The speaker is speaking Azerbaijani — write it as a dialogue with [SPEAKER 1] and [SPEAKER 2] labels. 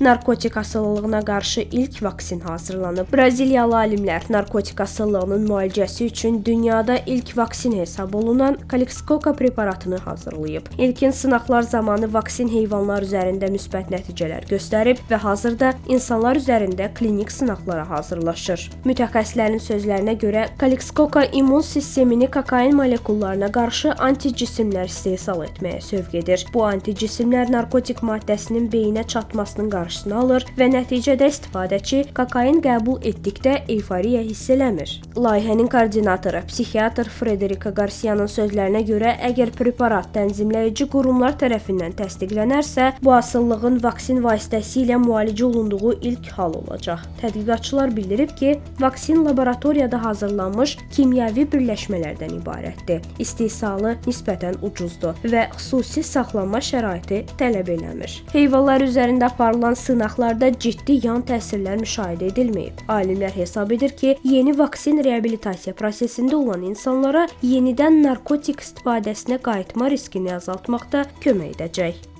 [SPEAKER 1] Narkotik asılılığına qarşı ilk vaksin hazırlanıb. Braziliyalı alimlər narkotik asılılığının müalicəsi üçün dünyada ilk vaksin hesab olunan Kalixcoca preparatını hazırlayıb. İlkin sınaqlar zamanı vaksin heyvanlar üzərində müsbət nəticələr göstərib və hazırda insanlar üzərində klinik sınaqlara hazırlaşır. Mütəxəssislərin sözlərinə görə Kalixcoca immun sistemini kokain molekullarına qarşı anticisimlər istehsal etməyə sövq edir. Bu anticisimlər narkotik maddəsinin beyinə çatmasının qarşısını alır və nəticədə istifadəçi kokain qəbul etdikdə eyforiya hiss eləmir. Layihənin koordinatoru psixiatr Frederica Garcia'nın sözlərinə görə, əgər preparat tənzimləyici qurumlar tərəfindən təsdiqlənərsə, bu asılılığın vaksin vasitəsilə müalicə olunduğu ilk hal olacaq. Tədqiqatçılar bildirib ki, vaksin laboratoriyada hazırlanmış kimyəvi birləşmələrdən ibarətdir. İstehsalı nisbətən ucuzdur və xüsusi saxlanma şəraiti tələb eləmir. Heyvanlar üzərində aparılan sınaqlarda ciddi yan təsirlər müşahidə edilməyib. Alimlər hesab edir ki, yeni vaksin reabilitasiya prosesində olan insanlara yenidən narkotik istifadəsinə qayıtma riskini azaltmaqda kömək edəcək.